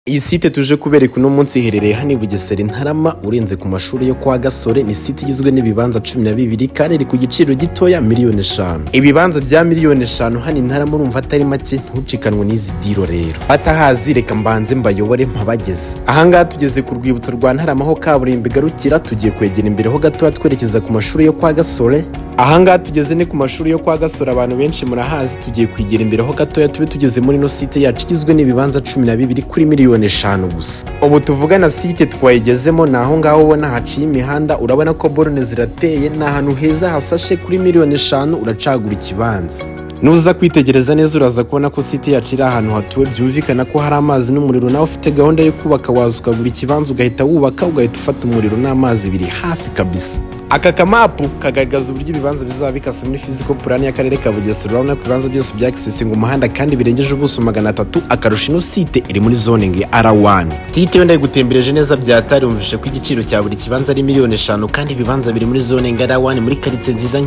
Iyi site tuje kubereka uno munsi iherereye hano i Bugesera, i Ntarama, urenze ku mashuri yo kwa Gasore. Ni site igizwe n'ibibanza 12 kandi iri ku giciro gitoya, miliyoni 5. Ibibanza bya miliyoni 5 hano i Ntarama, urumva atari make? Ntucikanwe n'izi deal rero. Batahazi, reka mbanze mbayobore mpabageze. Ahangaha tugeze ku rwibutso rwa Ntarama, aho kaburimbo igarukira. Tugiye kwegera imbere ho gatoya, twerekeza ku mashuri yo kwa Gasore. Ahangaha tugeze ni ku mashuri yo kwa Gasore, abantu benshi murahazi. Tugiye kwegera imbere ho gatoya, tube tugeze muri ino site yacu igizwe n'ibibanza 12 kuri miliyoni 5 gusa. Ubu tuvugana site twayigezemo, ni aho ngaho ubona haciye imihanda. Urabona ko borne zirateye, ni ahantu heza hasashe. Kuri miliyoni 5 uracagura ikibanza. Nuza kwitegereza neza, uraza kubona ko site yacu iri ahantu hatuwe, byumvikana ko hari amazi n'umuriro. Nawe ufite gahunda yo kubaka, waza ukagura ikibanza, ugahita wubaka, ugahita ufata umuriro n'amazi, biri hafi kabisa. Aka kamapu kagaragaza uburyo ibibanza bizaba bikase muri physical plan y'akarere ka Bugesera. Urabona ko ibibanza byose byakisesinga umuhanda kandi birengeje ubuso 300. Akarusho, ino site iri muri zoning ya R1. Site yo ndayigutembereje neza byatari. Wumvishe ko igiciro cya buri kibanza ari miliyoni 5, kandi ibibanza biri muri zoning R1, muri karitsiye nziza.